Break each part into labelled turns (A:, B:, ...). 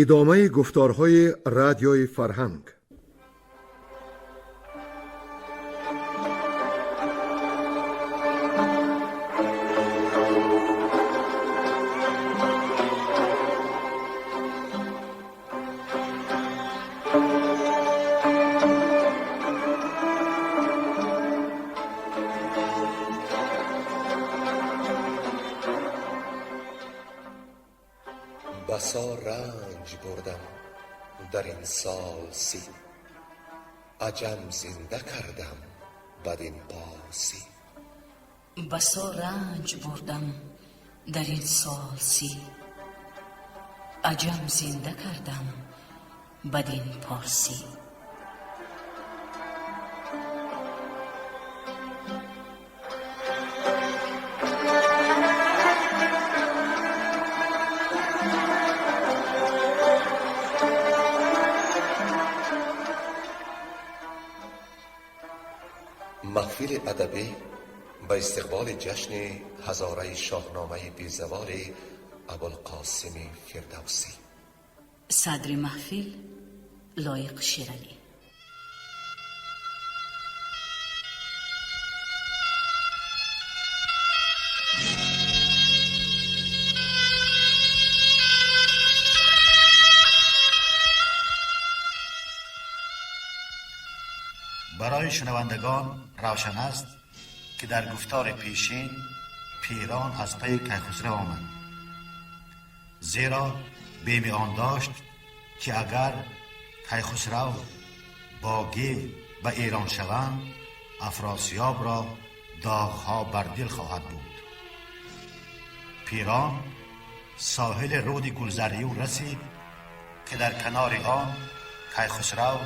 A: Идомаи гуфторҳои Радиои Фарҳанг.
B: بسا رنج بردم در این سال 30، عجم زنده کردم بدین پارسی.
C: بسا رنج بردم در این سال 30، عجم زنده کردم بدین پارسی.
B: Маҳфили адабӣ ба истиқболи ҷашни ҳазораи шоҳномаи безаволи Абулқосими Фирдавсӣ.
C: Садри маҳфил Лоиқ Шералӣ.
D: Барои шунавандагон равшан аст, ки дар гуфтори пешин Пирон аз пайи Кайхусрав омад, зеро беми он дошт, ки агар Кайхусрав бо Гев ба Эрон шаванд, Афросиёбро доғҳо бар дил хоҳад буд. Пирон соҳили руди Гулзариюн расид, ки дар канори он Кайхусрав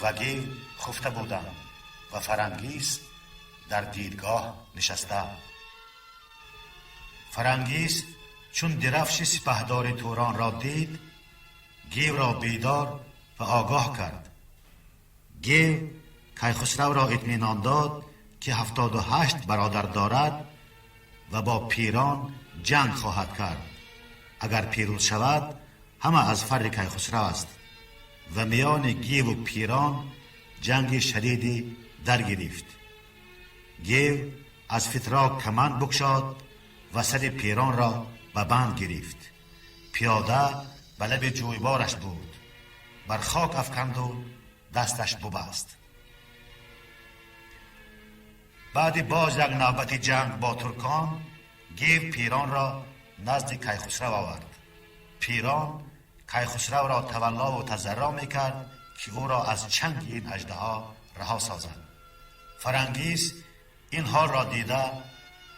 D: ва Гев хуфта буданд ва Фарангис дар дидгоҳ нишаста. Фарангис чун дирафши сипаҳдори Туронро дид, Гевро бедор ва огоҳ кард. Гев Кайхусравро итминон дод, ки 78 бародар дорад ва бо Пирон ҷанг хоҳад кард. Агар пирӯз шавад, ҳама аз фарри Кайхусрав аст. Ва миёни Геву Пирон ҷанги шадиде даргирифт. Гев аз фитрок каманд букшод ва сари Пиронро ба банд гирифт. Пиёда ба лаби ҷӯйбораш бурд, бар хок афканду дасташ бубаст. Баъди боз як навбати ҷанг бо туркон, Гев Пиронро назди Кайхусрав овард. Пирон Кайхусравро таваллову тазарро мекард, ки ӯро аз чанги ин аждаҳо раҳо созад. Фарангис ин ҳолро дида,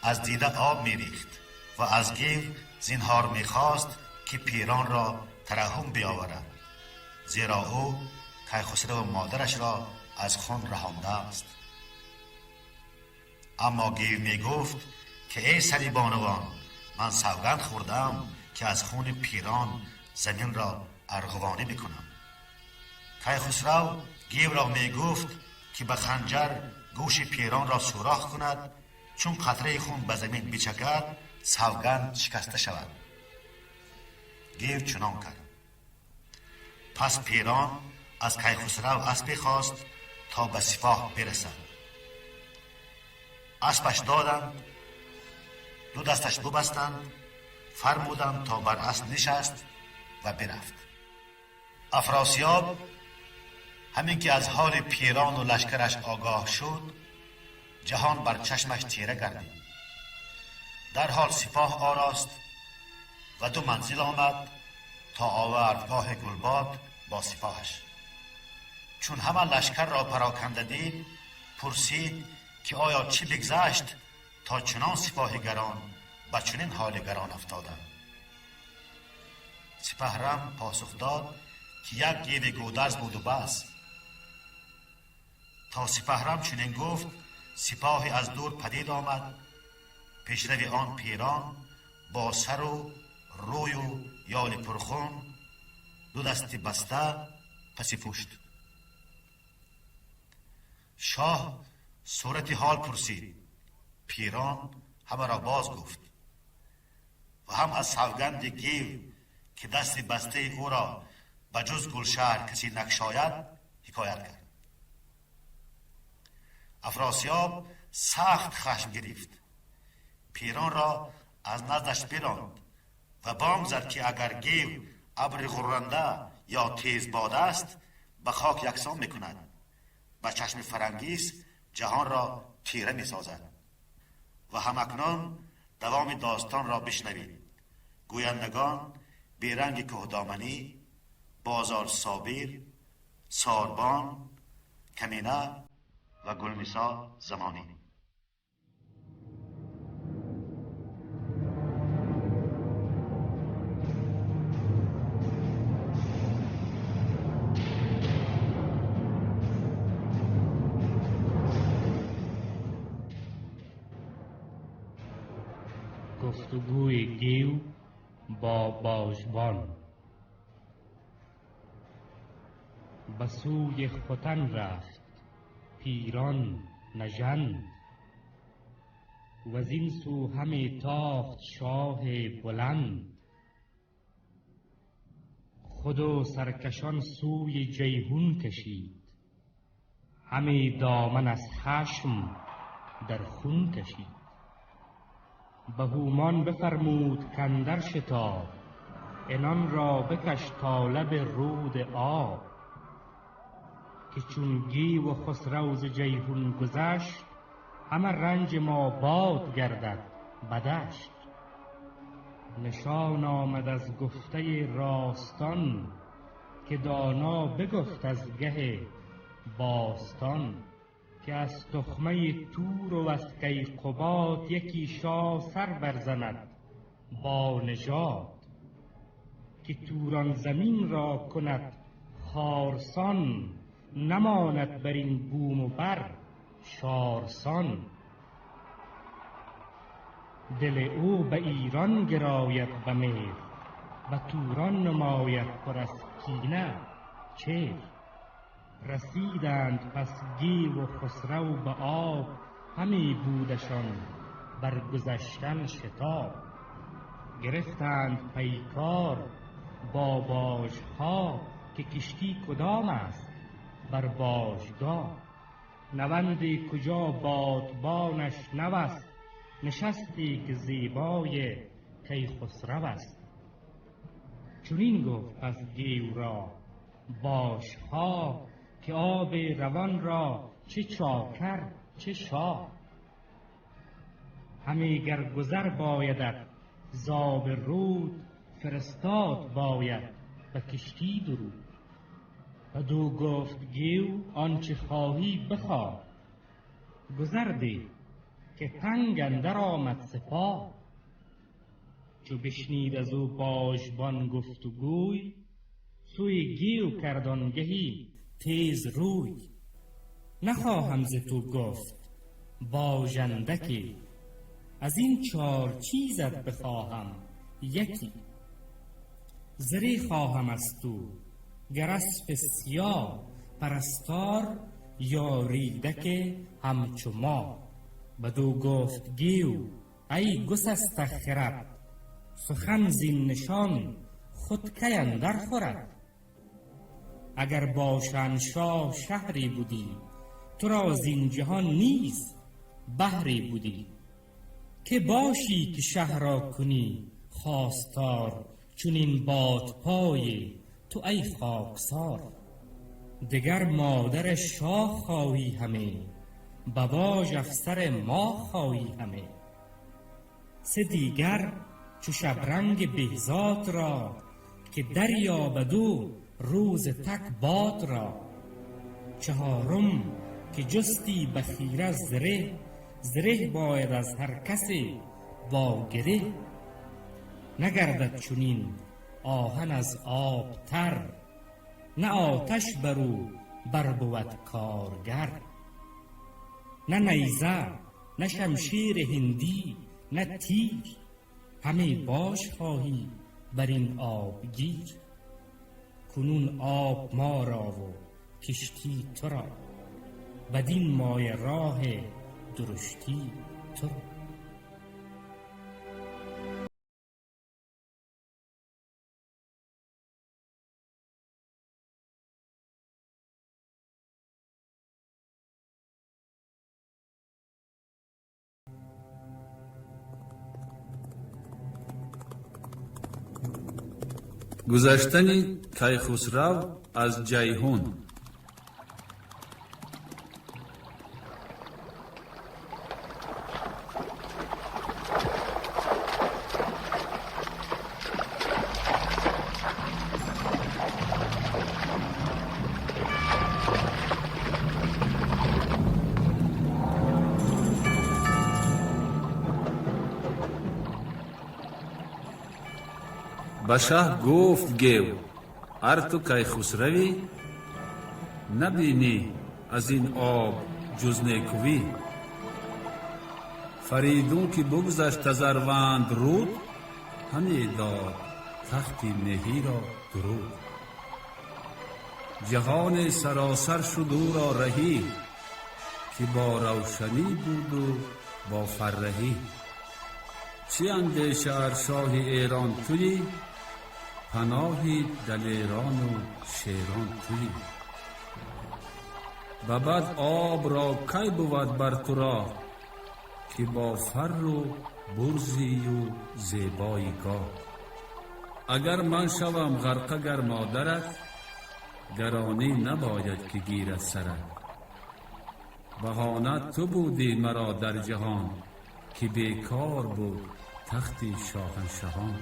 D: аз дида об мерихт ва аз Гев зинҳор мехост, ки Пиронро тараҳҳум биёварад, зеро ӯ Кайхусраву модарашро аз хун раҳондааст. Аммо Гев мегуфт, ки эй сари бонувон, ман савганд хӯрдаам, ки аз хуни Пирон заминро арғувонӣ бикунам. Кайхусрав Гевро мегуфт, ки ба ханҷар гӯши Пиронро сӯрох кунад, чун қатраи хун ба замин бичакад, савганд шикаста шавад. Гев чунон кард. Пас Пирон аз Кайхусрав аспе хост, то ба сипоҳ бирасад. Аспаш доданд, ду дасташ бубастанд, фармуданд, то бар асп нишаст ва бирафт. Афросиёб ҳамин ки аз ҳоли Пирону лашкараш огоҳ шуд, ҷаҳон бар чашмаш тира гардид. Дарҳол сипоҳ орост ва ду манзил омад то овардгоҳи Гулбод бо сипоҳаш. Чун ҳама лашкарро пароканда дид, пурсид, ки оё чӣ бигзашт, то чунон сипоҳи гарон ба чунин ҳоли гарон афтоданд? Сипаҳрам посух дод, ки як Геви гӯдарз буду бас. То Сипаҳрам чунин гуфт, сипоҳе аз дур падид омад. Пешрави он Пирон бо сару рӯю ёли пурхун, ду дасти баста паси пушт. Шоҳ сурати ҳол пурсид. Пирон ҳамаро боз гуфт ва ҳам аз савганди Гев, ки дасти бастаи ӯро Ба ҷуз Гулшаҳр касе накушояд, ҳикоят кард. Афросиёб сахт хашм гирифт, Пиронро аз наздаш биронд ва бонг зад, ки агар Гев абри ғурранда ё тезбод аст, ба хок яксон мекунад, ба чашми Фарангис ҷаҳонро тира месозад. Ва ҳамакнун давоми достонро бишнавед. Гӯяндагон: Беранги Кӯҳдоманӣ, Бозор Собир, Сорбон, Камина ва Гулнисо Замонӣ.
E: Гуфтугӯи Гев бо божбон. Ба сӯи Хотан рафт Пирон нажанд, вазин сӯ ҳаме тохт шоҳи баланд. Худу саркашон сӯи Ҷайҳун кашид, ҳаме доман аз хашм дар хун кашид. Ба ҳумон бифармуд кандар шитоб, инان را بکش تا لب رود آب. که چون گیو و خسرو ز جیحون گذشت، همه رنج ما باد گردد بدشت. نشان آمد از گفته راستان، که دانا بگفت از گه باستان. که از تخمه تور و از کیقباد، یکی شاه سر برزند با نژاد. که توران زمین را کند خارسان، نماند بر این بوم و بر شارسان. دل او به ایران گراید به مهر، به توران نماید پر از کینه چهر. رسیدند پس گیو و خسرو به آب، همی بودشان بر گذشتن شتاب. گرفتند پیکار با باژها، که کشتی کدام است بر باژگاه. نوندی کجا بادبانش نو است، نشستی که زیبای کیخسرو است. چنین گفت پس گیو را باشها، که آب روان را چه چاکر چه شاه. همی گر گذر بایدت زاب رود، فرستاد باید به کشتی درود. بدو گفت گیو آنچه خواهی بخواه، گذر ده که تنگ اندر آمد سپاه. چو بشنید از او باژبان گفت و گوی، سوی گیو کرد آنگهی تیز روی. نخواهم ز تو گفت باژندکی، از این چار چیزت بخواهم یکی. زره خواهم از تو گر اسپ سیاه، پرستار یا ریدک همچو ما. بدو گفت گیو ای گسسته خرد، سخن زین نشان خود کی اندر خورد. اگر با شهنشاه شهری بودی، تو را زین جهان نیز بهری بودی. که باشی که شه را کنی خواستار، چنین بادپای تو ای خاکسار. دگر مادر شاه خواهی همه، به باژ افسر ما خواهی همه. سه دیگر چو شبرنگ بهزاد را، که دریابد او روز تک باد را. چهارم که جستی به خیره زره، زره باید از هر کسی با گره. نگردد چنین آهن از آب تر، نه آتش بر او بر بود کارگر. نه نیزه نه شمشیر هندی نه تیر، همه باش خواهی بر این آبگیر. کنون آب ما را و کشتی تو را، بدین مایه راه درشتی تو را.
F: Гузаштани Кайхусрав аз Ҷайҳун. Ба шаҳ гуфт Гев: ар ту Кайхусравӣ, набинӣ аз ин об ҷуз некувӣ. Фаридун ки бугзашт тазарванд руд, ҳаме дод тахти меҳиро дуруд. Ҷаҳоне саросар шуд ӯро раҳӣ, ки бо равшанӣ буду бо фарраҳӣ. Чӣ андеша ар шоҳи Эрон туӣ, паноҳи далерону шерон туӣ. Ба бад об ро кай бувад бар ту роҳ, ки бо фарру бурзию зебои гоҳ. Агар ман шавам ғарқа гар модарат, гаронӣ набояд ки гирад сарат. Баҳона ту будӣ маро дар ҷаҳон, ки бекор буд тахти шоҳаншаҳон.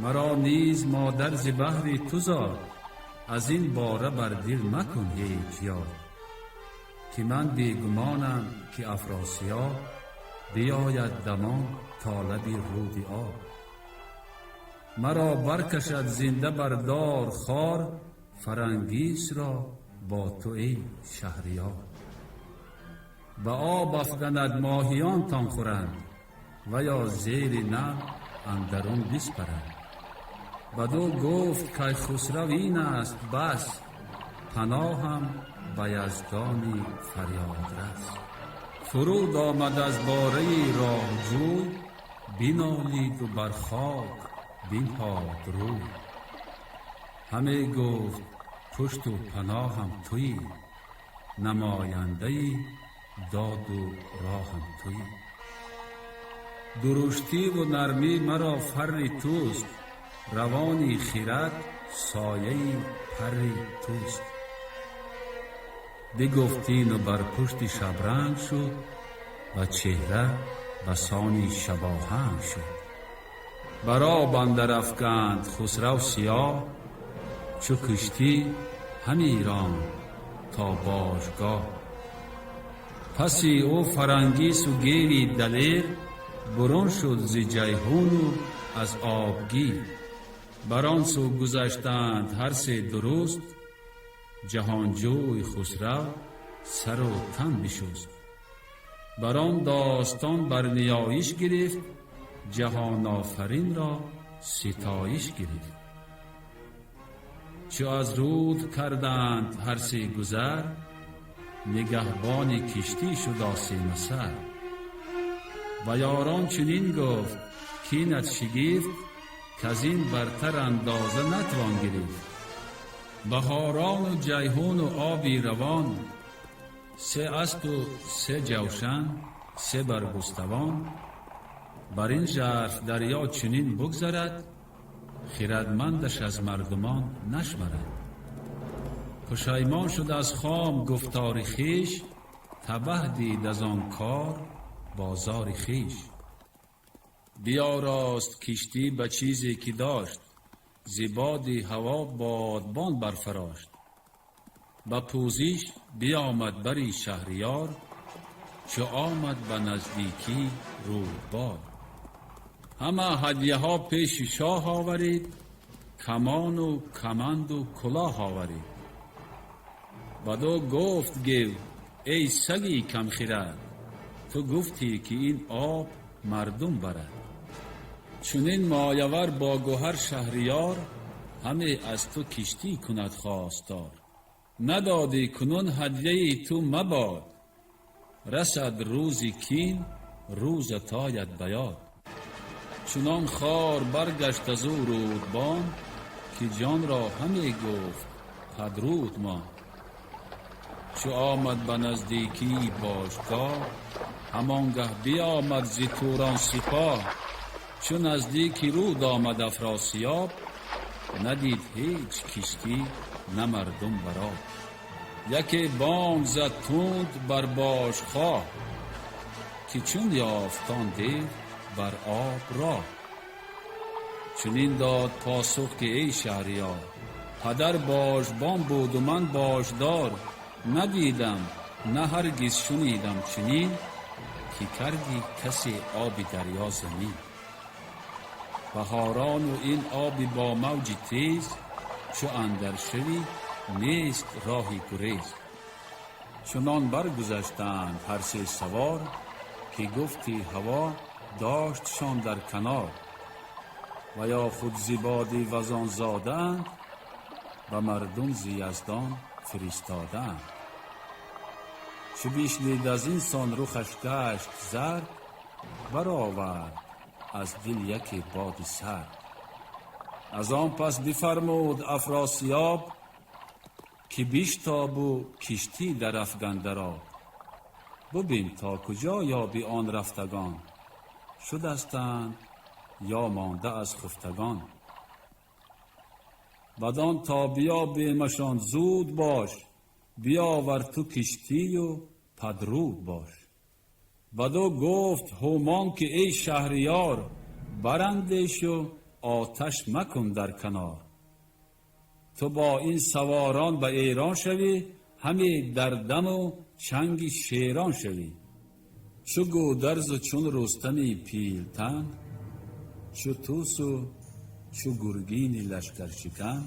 F: Маро низ модар зи баҳри ту зод, аз ин бора бар дил макун ҳеҷ ёд. Ки ман бегумонам ки Афросиёб биёяд дамон то лаби руди об. Маро баркашад зинда бар дор хор, Фарангисро бо ту эй шаҳриёр. Ба об афганад моҳиёнтон хӯранд, ва ё зери нав андарун биспаранд. Баду гуфт Кайхусрав ин аст бас, паноҳам ба яздони фарёдрас. Фуруд омад аз бораи роҳҷӯй, бинолиду бар хок бинҳод рӯй. Ҳаме гуфт пушту паноҳам туӣ, намояндаи доду роҳам туӣ. Дуруштиву нармӣ маро фарри туст, равони хирад сояи парри туст. Бигуфтину бар пушти шабранг шуд ва чеҳра ба сони шабоҳанг шуд. Бар об андар афканд Хусрав сиёҳ, чу киштӣ ҳами ронд то божгоҳ. Паси ӯ Фарангису Геви далер бурун шуд зи Ҷайҳуну аз обгир. Бар он сӯ гузаштанд ҳар се дуруст, ҷаҳонҷӯй Хусрав сару тан бишуст. Бар он достон бар ниёиш гирифт, ҷаҳонофаринро ситоиш гирифт. Чу аз руд карданд ҳар се гузар, нигаҳбони киштӣ шуд осемасар. Ба ёрон чунин гуфт кинат шигифт, каз ин бартар андоза натвон гирифт. Баҳорону Ҷайҳуну оби равон, се аспу се ҷавшан, се баргуставон, бар ин жарф дарё чунин бугзарад, хирадмандаш аз мардумон нашмарад. Пушаймон шуд аз хом гуфтори хеш, табаҳ дид аз он кор бозори хеш. Биёрост киштӣ ба чизе ки дошт, зи боди ҳаво бодбон барфарошт. Ба пӯзиш биёмад бари шаҳриёр, чу омад ба наздикӣ рӯдбор. Ҳама ҳадияҳо пеши шоҳ оварид, камону каманду кулоҳ оварид. Баду гуфт Гев: эй саги камхирад, ту гуфтӣ ки ин об мардум барад. Чунин моявар бо гӯҳар шаҳриёр, ҳаме аз ту киштӣ кунад хостор. Надодӣ кунун ҳадияи ту мабод, расад рӯзи кин рӯзат ояд ба ёд. Чунон хор баргашт аз ӯ рӯдбон, ки ҷонро ҳаме гуфт падруд мон. Чу омад ба наздикии божгоҳ, ҳамон гаҳ биомад зи Турон сипоҳ. Чу наздики руд омад Афросиёб, надид ҳеҷ киштӣ, на мардум бар об. Яке бонг зад тунд бар божхоҳ, ки чун ёфт он дев бар об роҳ. Чунин дод посух, ки эй шаҳриёр, падар божбон буд у ман бождор. Надидам, на ҳаргиз шунидам чунин, ки карди касе оби дарё замин. Баҳорону ин оби бо мавҷи тез, чу андар шавӣ, нест роҳи гурез. Чунон баргузаштанд ҳар се савор, ки гуфти ҳаво доштшон дар канор. Ва ё худ зи боди вазон зодаанд, ба мардум зи яздон фиристодаанд. Чу бишнид аз ин сон, рухаш гашт зард, баровард аз дил яке боди сард. Аз он пас бифармуд Афросиёб, ки биштобу киштӣ дарафган дар об. Бубин то куҷо ёби он рафтагон, шудастанд ё монда аз хуфтагон. Бадон то биёбемашон зуд бош, биёвар ту киштию падруд бош. Бадо гуфт Ҳумон, ки эй шаҳриёр, барандешу оташ макун дар канор. Ту бо ин саворон ба Эрон шавӣ, ҳаме дар даму чанги шерон шавӣ. Чу Гӯдарзу чун Рустами пилтан, чу Тусу чу Гургини лашкаршикан.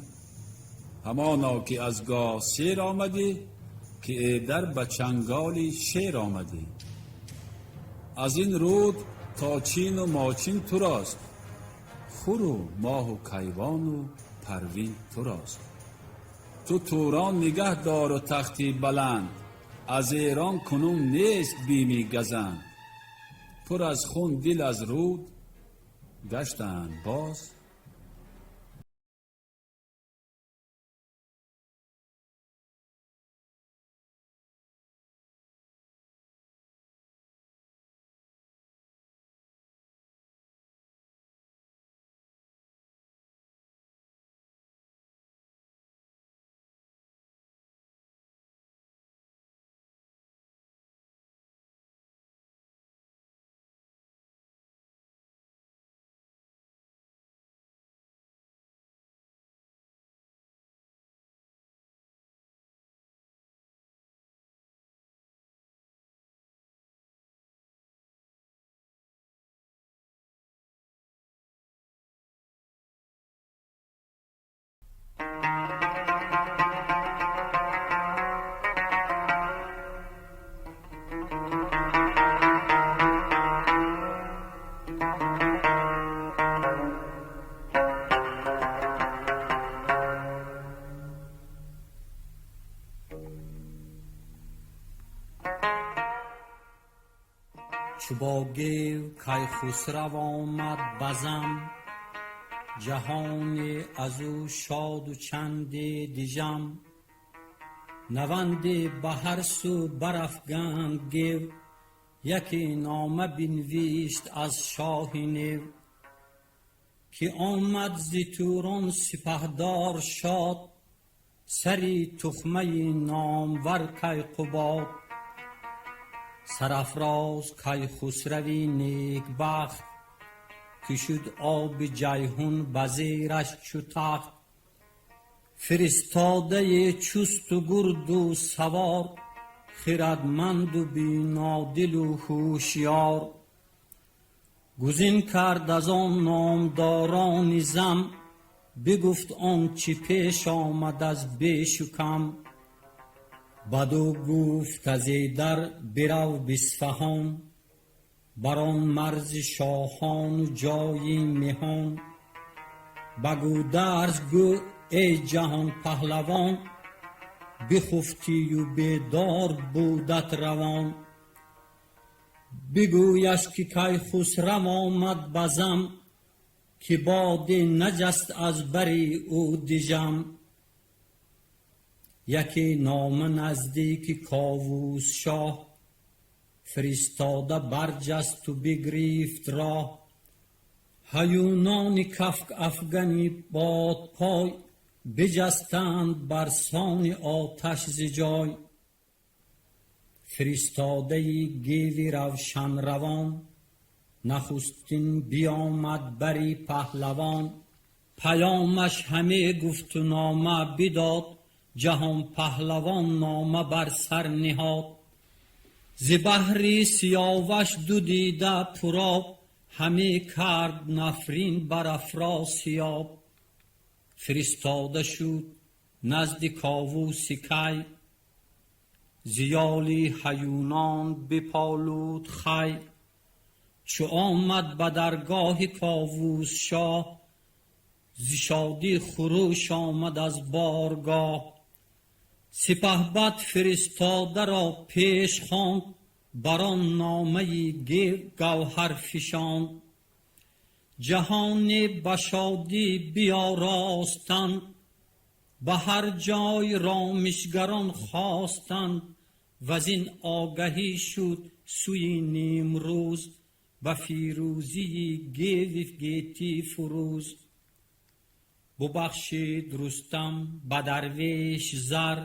F: Ҳамоно ки аз гоҳ сер омадӣ, ки эдар ба чанголи шер омадӣ. Аз ин руд то Чину Мочин турост, хуру моҳу кайвону Парвин турост. Ту Турон нигаҳ дору тахти баланд, аз Эрон кунун нест бими газанд. Пур аз хун дил аз руд гаштанд боз.
G: Чу бо гев Кайхусрав омад базам, ҷаҳоне аз ӯ шоду чанде дижам. Наванде ба ҳар сӯ барафганд гев, яке нома бинвишт аз шоҳи нев, ки омад зи Турон сипаҳдор шод, сари тухмаи номвар Кайқубод. Сарафроз Кайхусрави некбахт, ки шуд оби Ҷайҳун ба зераш чу тахт. Фиристодаи чусту гурду савор, хирадманду бинодилу ҳушёр. Гузин кард аз он номдорони зам, бигуфт он чӣ пеш омад аз бешу кам. Баду гуфт: аз Эдар бирав Бисфаҳон, бар он марзи шоҳону ҷои меҳон. Ба Гӯдарз гӯ: эй ҷаҳон паҳлавон, бихуфтию бедор будат равон. Бигӯяш, ки Кайхусрав омад ба зам, ки боде наҷаст аз бари ӯ дижам. Яке нома наздики Ковус шоҳ, фиристода барҷасту бигрифт роҳ. Ҳаюнони кафк афгани бодпой биҷастанд бар сони оташ зи ҷой. Фиристодаи геви равшанравон нахустин биёмад бари паҳлавон. Паёмаш ҳаме гуфту нома бидод, ҷаҳон паҳлавон нома бар сар ниҳод. Зи баҳри Сиёваш ду дида пуроб, ҳаме кард нафрин бар Афросиёб. Фиристода шуд назди Ковуси Кай, зиёли ҳаюнон биполуд хай. Чу омад ба даргоҳи Ковус шоҳ, зи шодӣ хурӯш омад аз боргоҳ. Сипаҳбад фиристодаро пеш хонд, бар он номаи гев гавҳар фишонд. Ҷаҳоне ба шодӣ биёростанд, ба ҳар ҷой ромишгарон хостанд. Вазин огаҳӣ шуд сӯи нимрӯз, ба фирӯзии геви гетӣ фурӯз. Бубахшид Рустам ба дарвеш зар,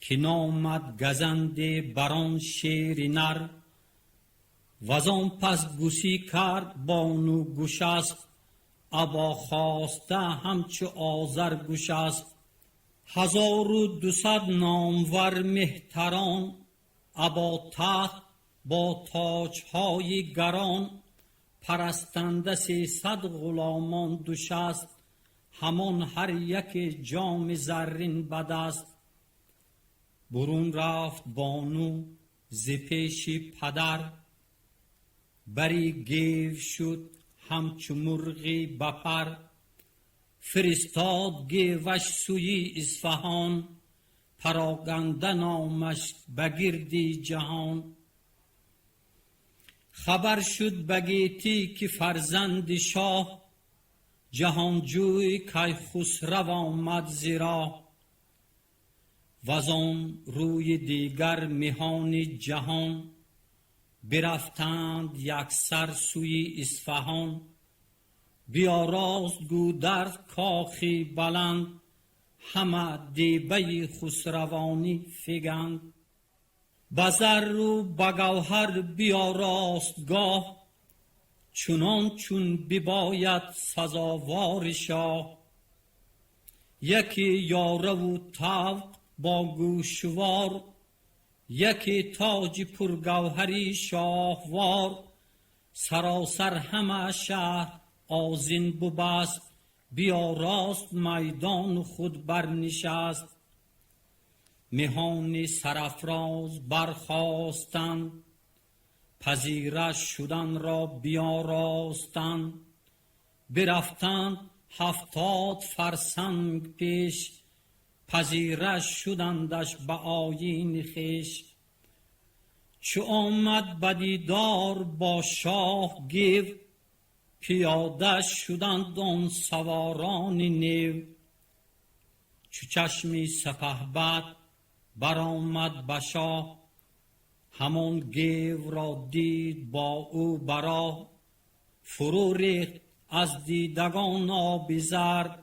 G: ки номад газанде бар он шери нар. Вазон пас гусӣ кард бону Гушасп, або хоста ҳамчу Озар Гушасп. 1200 номвар меҳтарон, або тахт бо тоҷҳои гарон. Парастанда 300 ғуломон душаст, ҳамон ҳар яке ҷоми заррин ба даст. Бурун рафт бону зи пеши падар, бари гев шуд ҳамчу мурғи ба пар. Фиристод геваш сӯи Исфаҳон, пароканда номаш ба гирди ҷаҳон. Хабар шуд ба гетӣ ки фарзанди шоҳ, ҷаҳонҷӯй Кайхусрав омад зи роҳ. Вазон рӯи дигар меҳони ҷаҳон бирафтанд яксар сӯи Исфаҳон. Биёрост Гӯдарз кохи баланд, ҳама дебаи хусравонӣ фиганд. Ба зарру ба гавҳар биёрост гоҳ, чунон чун бибояд сазовори шоҳ. Яке ёраву тавқ бо гӯшвор, яке тоҷи пургавҳари шоҳвор. Саросар ҳама шаҳр озин бубаст, биёрост майдону худ барнишаст. Меҳони сарафроз бархостанд, пазира шуданро биёростанд. Бирафтанд 70 фарсанг пеш, пазира шудандаш ба оини хеш. Чу омад ба дидор бо шоҳ гев, пиёда шуданд он саворони нев. Чу чашми сапаҳбад баромад ба шоҳ, ҳамон гевро дид бо ӯ бароҳ. Фурӯ рехт аз дидагон оби зард,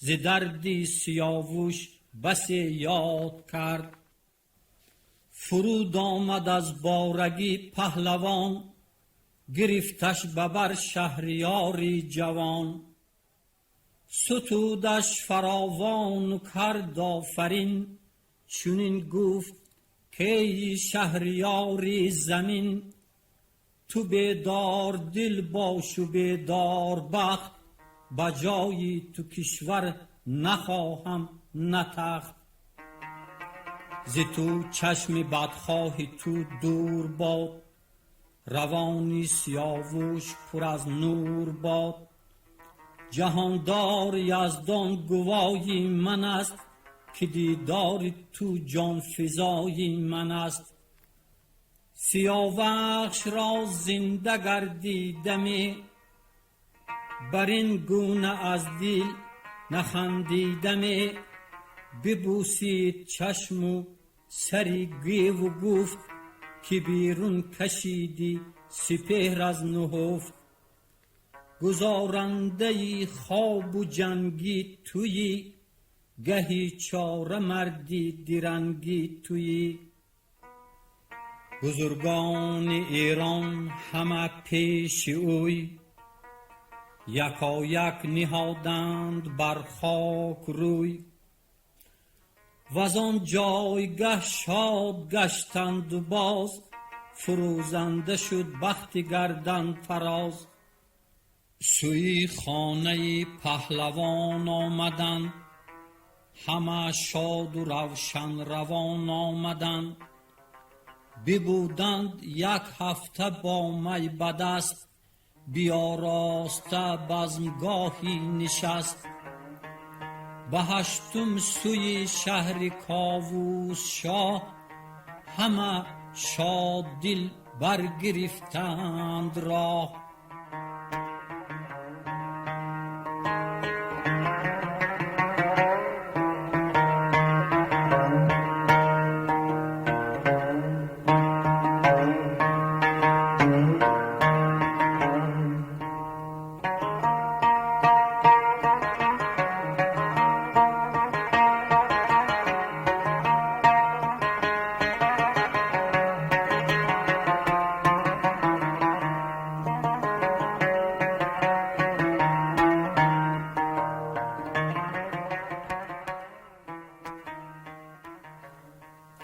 G: зи дарди Сиёвуш басе ёд кард. Фуруд омад аз борагӣ паҳлавон, гирифташ ба бар шаҳриёри ҷавон. Сутудаш фаровону кард офарин, чунин гуфт кей шаҳриёри замин. Ту бедор дил бошу бедор бахт, ба ҷои ту кишвар нахоҳам на тахт. Зи ту чашми бадхоҳи ту дур бод, равони Сиёвуш пур аз нур бод. Ҷаҳондор Яздон гувоҳи ман аст, ки дидори ту ҷонфизои ман аст. Сиёвахшро зинда гардидаме, бар ин гуна аз дил нахандидаме. Бибӯсид чашму сари геву гуфт, ки берун кашидӣ сипеҳр аз нуҳуфт. Гузорандаи хобу ҷангӣ туӣ, гаҳи чора марди дирангӣ туӣ. Бузургони Эрон ҳама пеши ӯй, якояк ниҳоданд бар хок рӯй. Ваз он ҷойгаҳ шод гаштанду боз, фурӯзанда шуд бахти гарданфароз. Сӯи хонаи паҳлавон омаданд, ҳама шоду равшан равон омаданд. Бибуданд як ҳафта бо май ба даст, биёроста базмгоҳӣ нишаст. Ба ҳаштум сӯи шаҳри Ковус шоҳ, ҳама шоддил баргирифтанд роҳ.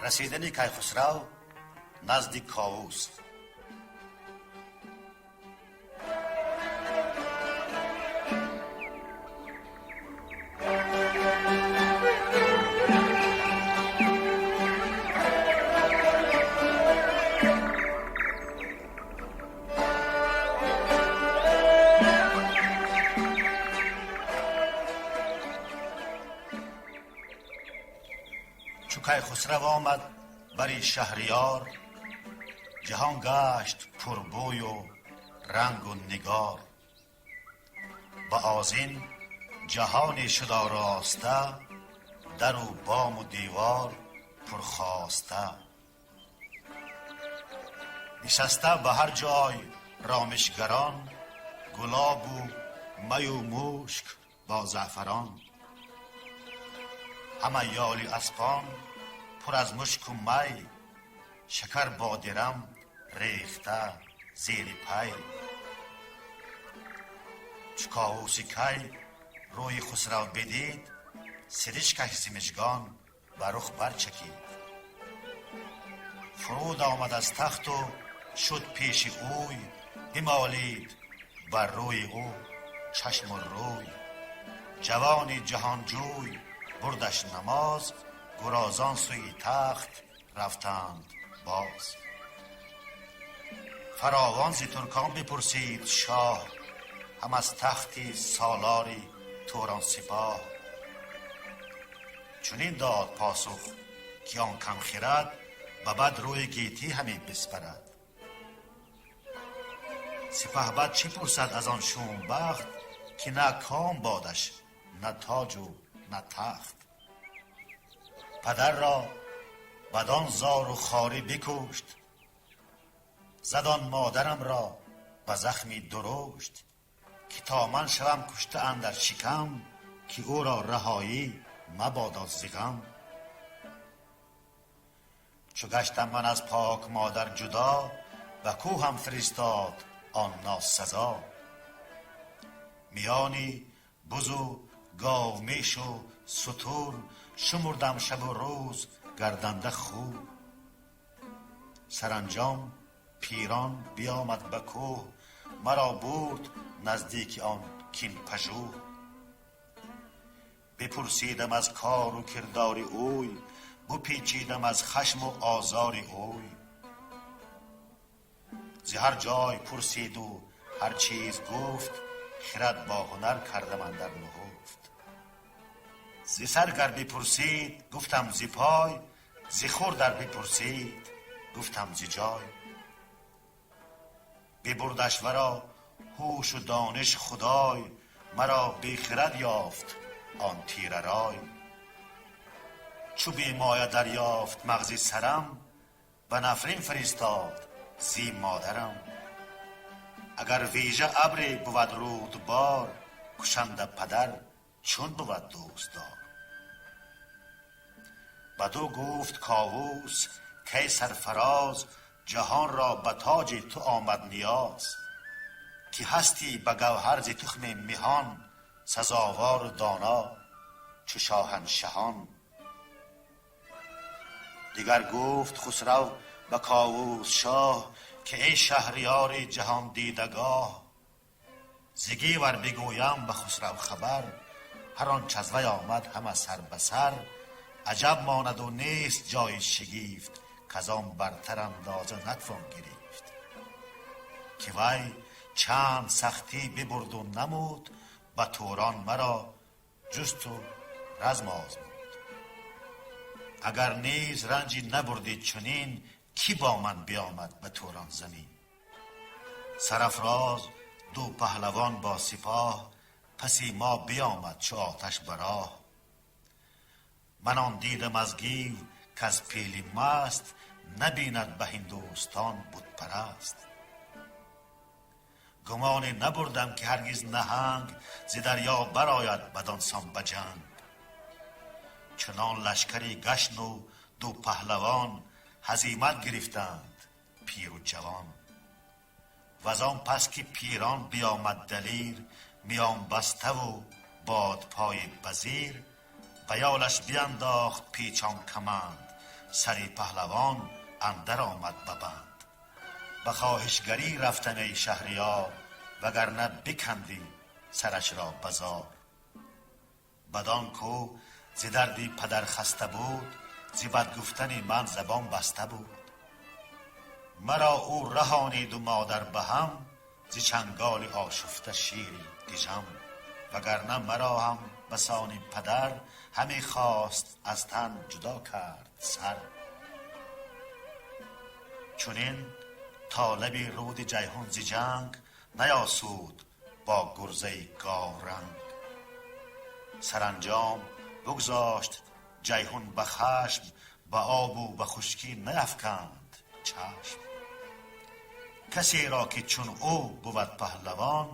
D: Расидани Кайхусрав назди Ковус. Чу Кайхусрав омад бари Шаҳриёр, ҷаҳон гашт пурбӯю рангу нигор. Ба озин ҷаҳоне шуд ороста, дару бому девор пурхоста. Нишаста ба ҳар ҷой ромишгарон, гулобу маю мушк бо заъфарон. Ҳама ёли аспон пур аз мушку май, шакар бо дирам рехта зери пай. Чу Ковуси кай рӯи Хусрав бидид, сиришкаш зи мижгон ба рух барчакид. Фуруд омад аз тахту шуд пеши ӯй, бимолид бар рӯи ӯ чашму рӯй. Ҷавони ҷаҳонҷӯй бурдаш намоз, гурозон сӯи тахт рафтанд боз. Фаровон зи туркон бипурсид шоҳ, ҳам аз тахти солори Турон сипоҳ. Чунин дод посух ки он кам хирад, ба бад рӯи гетӣ ҳаме биспарад. Сипаҳбад чӣ пурсад аз он шумбахт, ки на ком бодаш, на тоҷу на тахт. Падарро бадон зору хорӣ бикушт, задон модарамро ба захми дурушт, ки то ман шавам кушта андар шикам, ки ӯро раҳоӣ мабодо зи ғам. Чу гаштам ман аз пок модар ҷудо, ба кӯҳам фиристод он носазо. Миёни бузу говмешу сутур, шумурдам шабу рӯз гарданда хӯр. Саранҷом пирон биомад ба кӯҳ, маро бурд наздики он кинпажӯҳ. Бипурсидам аз кору кирдори ӯй, бупечидам аз хашму озори ӯй. Зи ҳар ҷой пурсиду ҳар чиз гуфт, хирад бо ҳунар кардам андар нуҳуфт. Зи сар гар бипурсид, гуфтам зи пой, зи хур дар бипурсид, гуфтам зи ҷой. Бибурдаш варо ҳушу дониш худой, маро бехирад ёфт он тира рой. Чу бемоя дарёфт мағзи сарам, ба нафрин фиристод зи модарам. Агар вижа абре бувад рӯдбор, кушанда падар чун бувад дӯстдор. Бадӯ гуфт Ковус кай сарфароз, ҷаҳон ро ба тоҷи ту омад ниёз. Ки ҳастӣ ба гавҳар зи тухми меҳан, сазовор у доно чу шоҳаншаҳон. Дигар гуфт Хусрав ба Ковус шоҳ, ки эй шаҳриёри ҷаҳондидагоҳ, зи гивар бигӯям ба Хусрав хабар, ҳар он ч аз вай омад ҳама сар ба сар. Аҷаб монад у нест ҷои шигифт, к аз он бартар андоза натвон гирифт. Ки вай чанд сахтӣ бибурд у намуд, ба Турон маро ҷусту разм озмуд. Агар низ ранҷи набурдӣ чунин, кӣ бо ман биомад ба Турон замин? Сарафроз ду паҳлавон бо сипоҳ, паси мо биомад чу оташ ба роҳ. Ман он дидам аз гив к аз пили маст, набинад ба Ҳиндустон бутпараст. Гумоне набурдам ки ҳаргиз наҳанг зи дарё барояд бадон сон ба ҷанг. Чунон лашкари гашну ду паҳлавон, ҳазимат гирифтанд пиру ҷавон. Ваз он пас ки пирон биомад далир, миёнбаставу бодпои базир, ба ёлаш биандохт печон каманд, сари паҳлавон андар омад ба банд. Ба хоҳишгарӣ рафтам эй шаҳриёр, вагарна бикандӣ сараш ро ба зор. Бадон ку зи дарди падар хаста буд, зи бад гуфтани ман забон баста буд. Маро ӯ раҳониду модар ба ҳам, зи чанголи ошуфта шири дижам. Вагарна маро ҳам басони падар, ҳаме хост аз тан ҷудо кард сар. Чунин то лаби руди Ҷайҳун зи ҷанг наёсуд бо гурзаи говранг. Саранҷом бигзошт Ҷайҳун ба хашм, ба обу ба хушкӣ нарафканд чашм. Касеро ки чун ӯ бувад паҳлавон,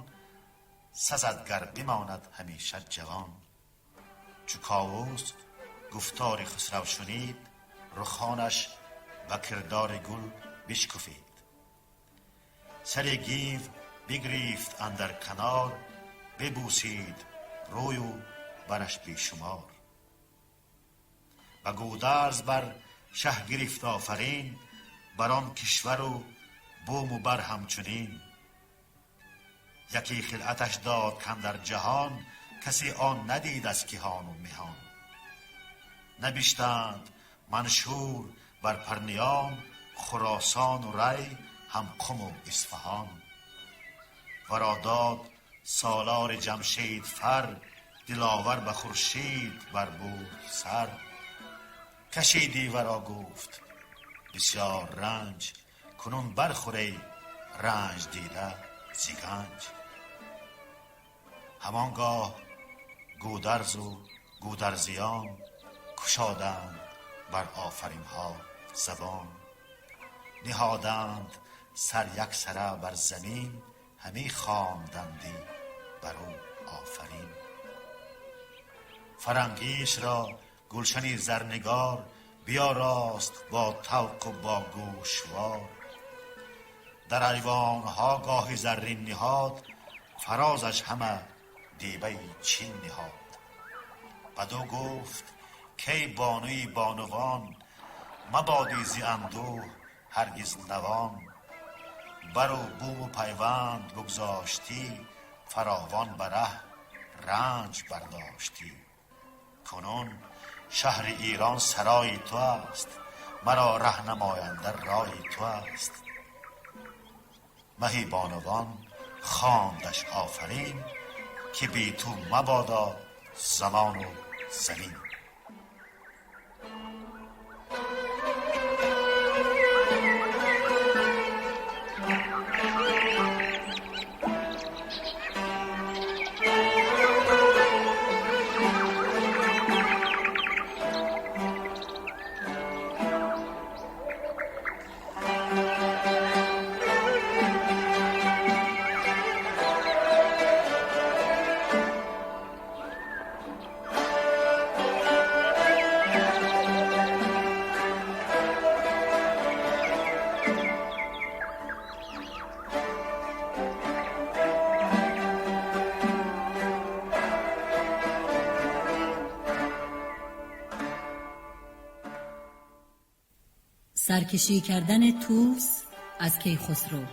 D: сазад гар бимонад ҳамеша ҷавон. Чу Ковус гуфтори Хусрав шунид, рухонаш ба кирдори гул бишкуфид. Сари гив бигрифт андар канор, бибӯсид рӯю бараш бешумор. Ба Гӯдарз бар шаҳ гирифт офарин, бар он кишвару буму бар ҳамчунин. Яке хилъаташ дод кандар ҷаҳон, касе он надид аз киҳону меҳон. Набиштанд маншур бар Парниён, Хуросону Рай ҳам Қуму Исфаҳон. Варо дод солори Ҷамшед фар, диловар ба хуршед барбурд сар. Кашидӣ варо гуфт бисёр ранҷ, кунун бархӯр эй ранҷ дида зи ганҷ. Ҳамон гоҳ Гӯдарзу гӯдарзиён кушоданд бар офаринҳо забон. Ниҳоданд сар як сара бар замин, ҳамӣ хондандӣ бар ӯ офарин. Фарангисро гулшани зарнигор биёрост бо тавқу бо гӯшвор. Дар айвонҳо гоҳи заррин ниҳод, фарозаш ҳама дибаи чин ниҳод. Бадӯ гуфт кай бонуи бонувон, мабодӣ зи андӯҳ ҳаргиз навон. Бару буму пайванд бигзоштӣ, фаровон ба раҳ ранҷ бардоштӣ. Кунун шаҳри Эрон сарои ту аст, маро раҳнамоянда рои ту аст. Маҳи бонувон хондаш офарин, ки бе ту мабодо замону замин.
C: سرکشی کردن توس از کیخسرو.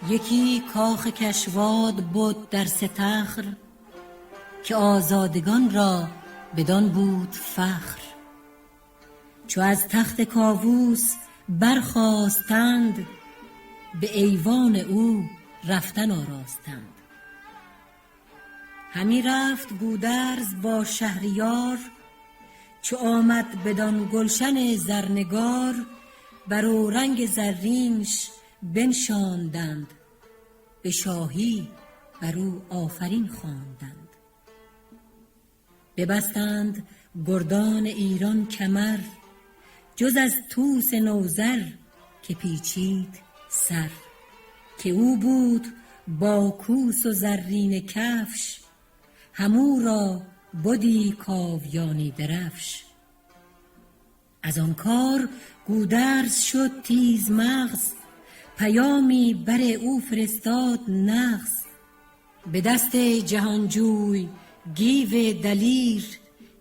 C: یکی کاخ کشواد بود در ستخر، که آزادگان را بدان بود فخر. چو از تخت کاووس برخاستند، به ایوان او رفتن آراستند. همی رفت گودرز با شهریار، چو آمد بدان گلشن زرنگار. بر او رنگ زرینش بنشاندند، به شاهی بر او آفرین خواندند. ببستند گردان ایران کمر، جز از توس نوذر که پیچید سر. که او بود با کوس و زرینه کفش، همو را بدی کاویانی درفش. از آن کار گودرز شد تیز مغز، پیامی بر او فرستاد نغز. به دست جهانجوی گیو دلیر،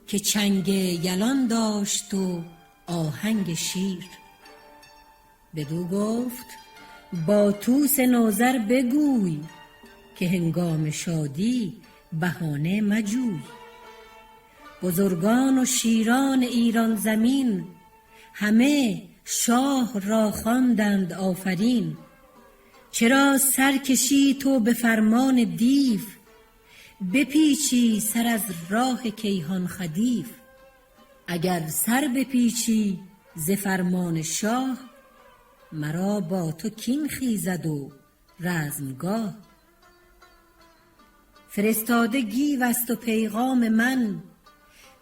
C: که چنگ یلان داشت و آهنگ شیر. بدو گفت با توس نوذر بگوی، که هنگام شادی بهانه مجوی. بزرگان و شیران ایران زمین، همه شاه را خواندند آفرین. چرا سر کشی تو به فرمان دیو، بپیچی سر از راه کیهان خدیو؟ اگر سر بپیچی ز فرمان شاه، مرا با تو کین خیزد و رزمگاه. فرستاده گیو است و پیغام من،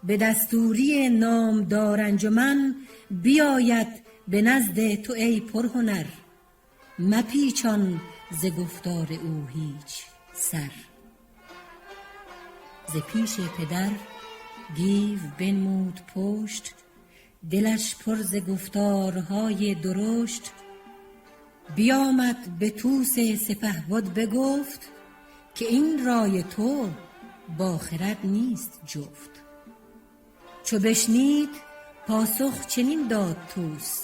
C: به دستوری نامدار انجمن. بیاید به نزد تو ای پرهنر، مپیچان ز گفتار او هیچ سر. ز پیش پدر گیو بنمود پشت، دلش پر ز گفتارهای درشت. بیامد به توس سپهبد بگفت، که این رای تو با خرد نیست جفت. چو بشنید پاسخ چنین داد توس،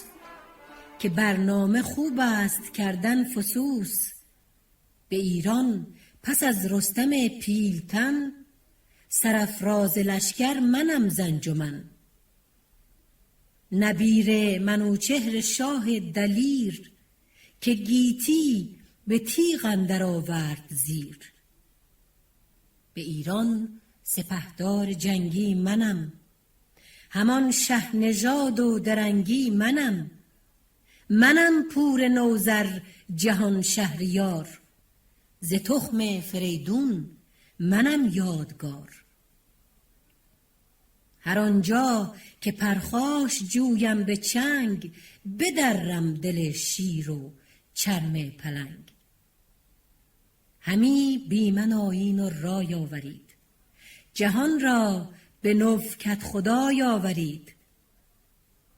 C: که برنامه خوب است کردن فسوس. به ایران پس از رستم پیلتن، سرافراز لشکر منم ز انجمن. نبیره منوچهر شاه دلیر، که گیتی به تیغ اندر آورد زیر. به ایران سپهدار جنگی منم، همان شه نژاد و درنگی منم. منم پور نوذر جهان شهریار، ز تخم فریدون منم یادگار. هر آنجا که پرخاش جویم به چنگ، بدرم دل شیر و چرم پلنگ. همی بی من آیین و رای آورید، جهان را به نو کدخدای آورید.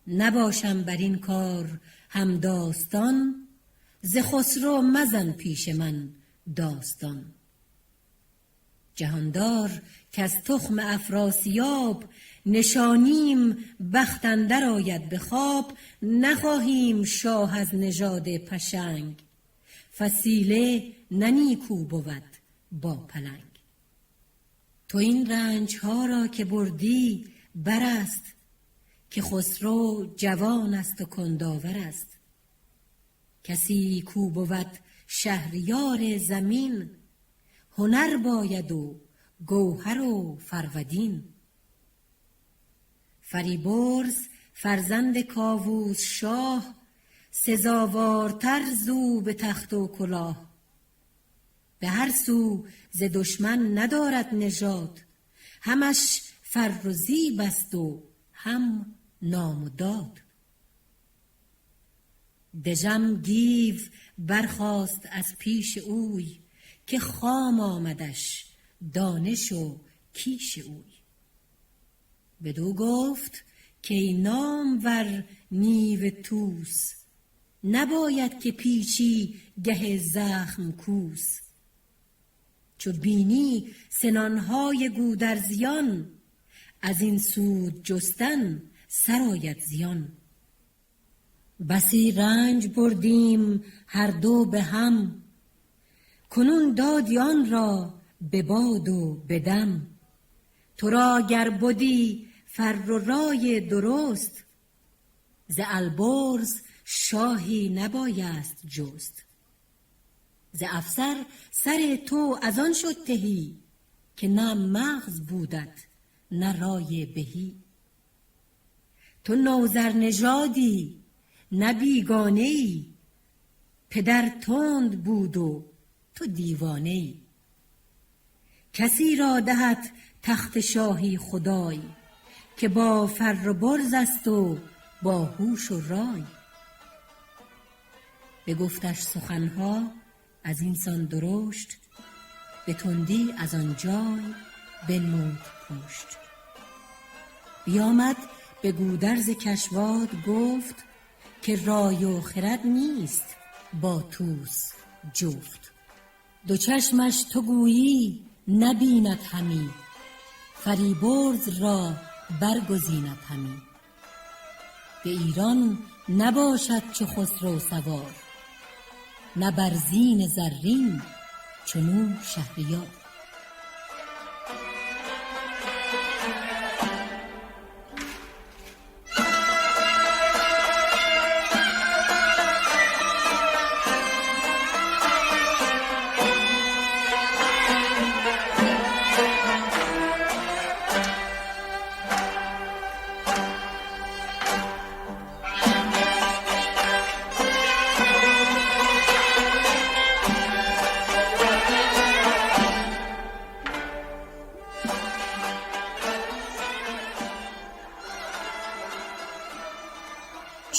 C: نباشم بر این کار هم داستان، ز خسرو مزن پیش من داستان. جهاندار کز تخم افراسیاب، نشانیم بخت اندر آید به خواب. نخواهیم شاه از نژاد پشنگ، فسیله نه نیکو بود با پلنگ. تو این رنج ها را که بردی بر است، که خسرو جوان است و کنداور است. کسی کو بود شهریار زمین، هنر باید و گوهر و فرودین. فریبرز فرزند کاووس شاه، سزاوارتر زو به تخت و کلاه. به هر سو ز دشمن ندارد نژاد، همش فر و زیب است و هم نام و داد. دژم گیو برخاست از پیش اوی، که خام آمدش دانش و کیش اوی. بدو گفت که ای نامور نیو توس، نباید که پیچی گه زخم کوس. چو بینی سنانهای گودرزیان، از این سود جستن سرآید زیان. بسی رنج بردیم هر دو به هم، کنون دادی آن را به باد و به دم. تو را گر بدی فر و رای درست، ز البرز شاهی نبایست جست. ز افسر سر تو از آن شد تهی، که نه مغز بودت نه رای بهی. تو نوذر نژادی نه بیگانه ای، پدر تند بود و تو دیوانه ای. کسی را دهد تخت شاهی خدای، که با فر و برز است و با هوش و رای. بگفتش سخنها از این سان درشت، به تندی از آن جای بنمود پشت. بیامد به گودرز کشواد گفت، که رای و خرد نیست با توس جفت. دو چشمش تو گویی نبیند همی، فریبرز را برگزیند همی. به ایران نباشد چو خسرو سوار، نه بر زین زرین چنو شهریار.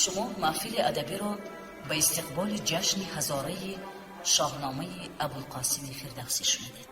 H: Шумо маҳфили адабиро ба истиқболи ҷашни ҳазораи шоҳномаи Абулқосими Фирдавсӣ шунидед.